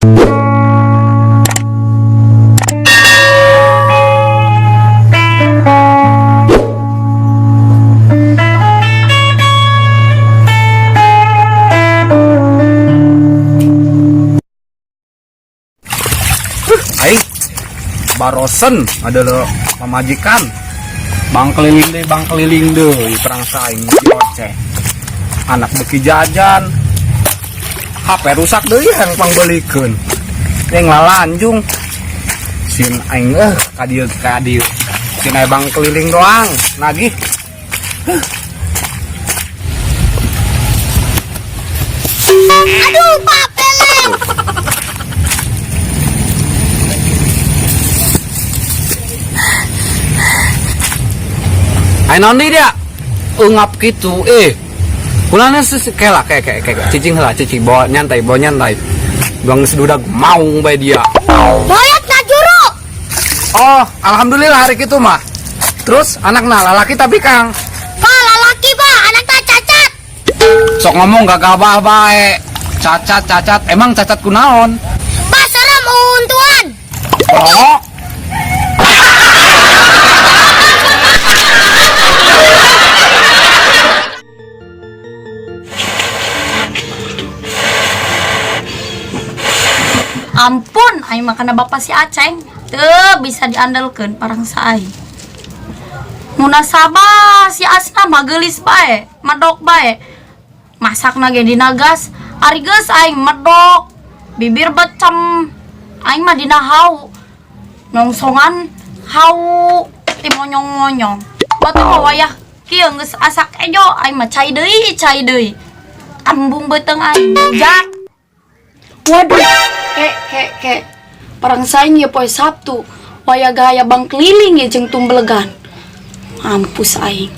Aing barosen adalah pamajikan bang keliling deh, bang keliling deh, perang saing oceh anak beki jajan, HP rusak deh yang pangbelikeun yang lalanjung sin aing kadieu kadieu sin aing bang keliling doang nagih. Aduh, Pak Peleng. Aing naon deui dia ungap gitu kulana kela kayak kayak kayak cicing lah, cicing bawa nyantai, bawa nyantai, bang sedudak maung bae dia. Boyot ngajuru. Oh, alhamdulillah hari itu mah. Terus anak nah lalaki tapi Kang. Pak, lalaki, Pak, anaknya cacat. Sok ngomong gak gabah bae. Cacat cacat, emang cacat kunaon? Pak, serem untuan. Oh. Ampun, aing makana bapak si Aceng. Teu bisa diandalkeun parang saai. Munasabah si Asna mah geulis bae, medok bae. Masakna ge dina gas, ari geus aing medok, bibir becem. Aing mah dina hau. Nyongsongan hau ti monyong-monyong. Batu mah wayah kieu geus asak ejo, aing mah cai deui, cai deui. Kambung beuteung aing. Jak. Waduh, kek kek kek. Parang saing ya poe Sabtu, waya gaya bang keliling ya jeung tumbelegan. Mampus aing.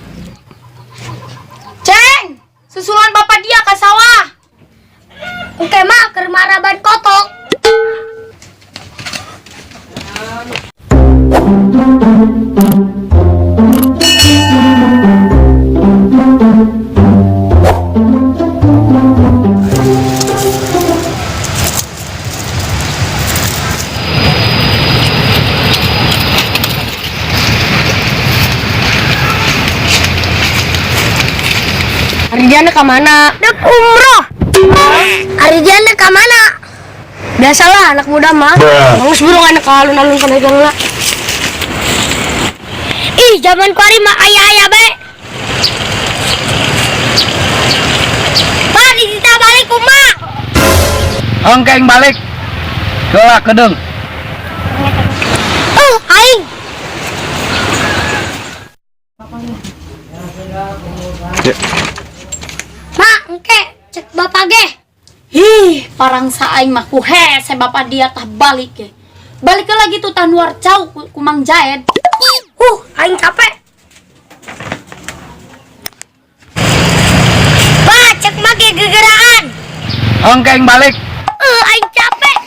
Ceng, susulan bapak dia ke sawah. Oke, Mak, keur maraban kotok. Aridiana ke mana? Dek umroh. Aridiana ke mana? Biasalah anak muda mah. Bangus burung anak alun-alun kana lah. Ih, zaman kuari mah aya-aya bae. Pak, disita balik kumaha? Engkeng balik. Kelak kedeng. Oh, aing. Ya. Mak, engke cek bapak ge. Ih, parang saing mah ku hese bapak dia tah balik ge. Balik lagi tuh tah nuar cau ku Mang Jaed. Aing capek. Pak, cek mak ge gegeraan. Engkeng balik. Aing capek.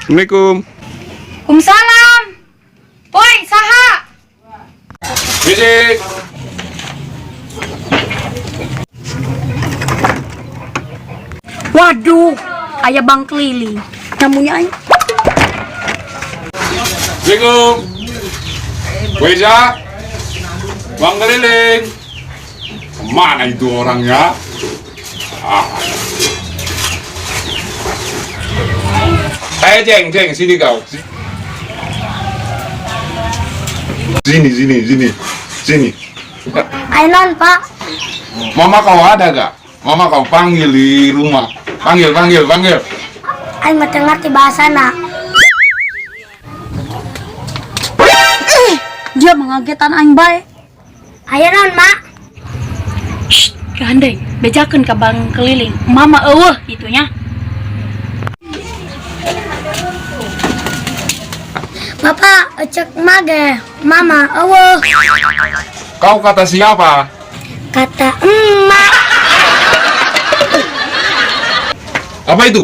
Assalamualaikum. Waalaikumsalam. Poi, saha? Bisik. Waduh, aya bang keliling. Namunya aing. Assalamualaikum. Weza. Bang keliling. Kemana itu orangnya? Ah. Jeng, Jeng, sini kau. Sini, sini, sini, sini. Ainon, Pak. Mama kau ada gak? Mama kau panggil di rumah. Panggil, panggil, panggil. Aing mah teu ngerti bahasana. Dia mengagetan aing bae. Aya naon, Mak? Shh, gandeng, bejakeun ka bang keliling. Mama eueuh itunya. Bapak, cek mage, mama eueuh. Kau kata siapa? Kata emak. Apa itu?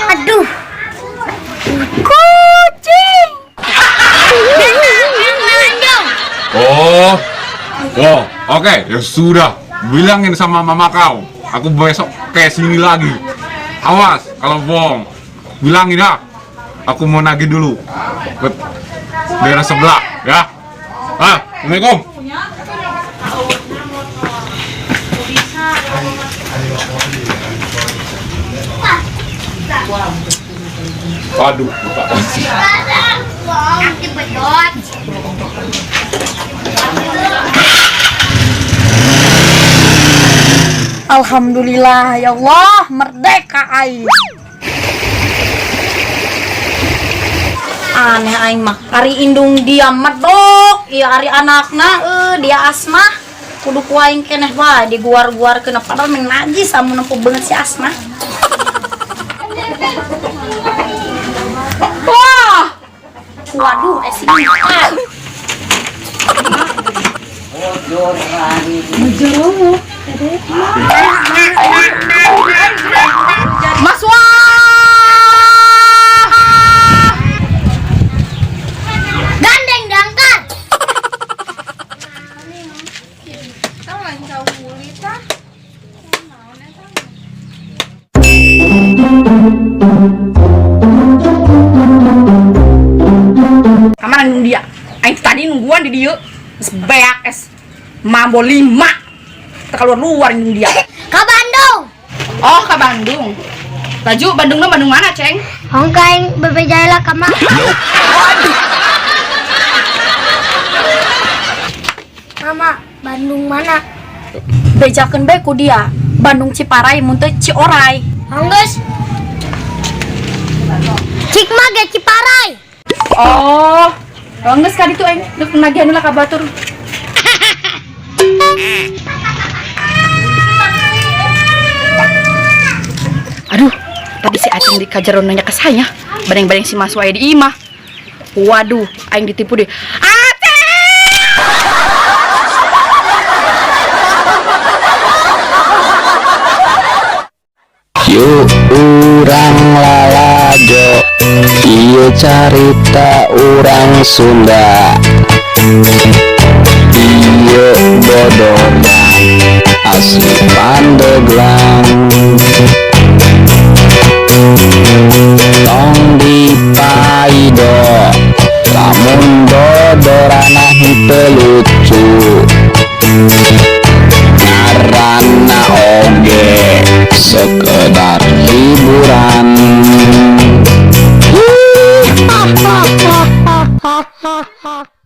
Aduh. Kucing. Oh, oke, ya sudah. Bilangin sama mama kau. Aku besok ke sini lagi. Awas kalau bohong. Bilangin ya. Aku mau nagih dulu ke daerah sebelah, ya. Ah, Assalamualaikum. Waduh, lupa. Alhamdulillah ya Allah, merdeka aing. Aneh aing mah, ari indung dia medok, ieu ari anakna dia Asmah. Kudu ku aing keneh wae diguar-guar kena padahal meng najis amun nempo beungeut si Asmah. Wah. Waduh, si Mas Wah. Gandeng dangkar. Kamar nunggu dia. Aing tadi nungguan di dieu. Geus beak es mambo 5. Teu keluar-luar nunggu dia. Ka Bandung. Oh, ke Bandung. Laju Bandungna Bandung mana, Ceng? Hongkaing bebejalah ka mah. Mama, Bandung mana? Bejakeun bae ku dia. Bandung Ciparai mun teu Ciorai. Honggeus. Cik mah ge Ciparai. Oh, geus ka ditu aing. Deuk nagihan heula ka batur. Aduh, tadi si Aceng di kajaron nanya ke saya. Bareng-bareng si Mas wae di imah. Waduh, aing ditipu deh. Aceng! Yuk urang lalajo, ieu carita urang Sunda. Ieu bodoran asli Pandeglang. Tong dipaido lamun dodorana henteu lucu. Ngaranna oge sekedar hiburan. Hi, ha, ha, ha, ha, ha, ha.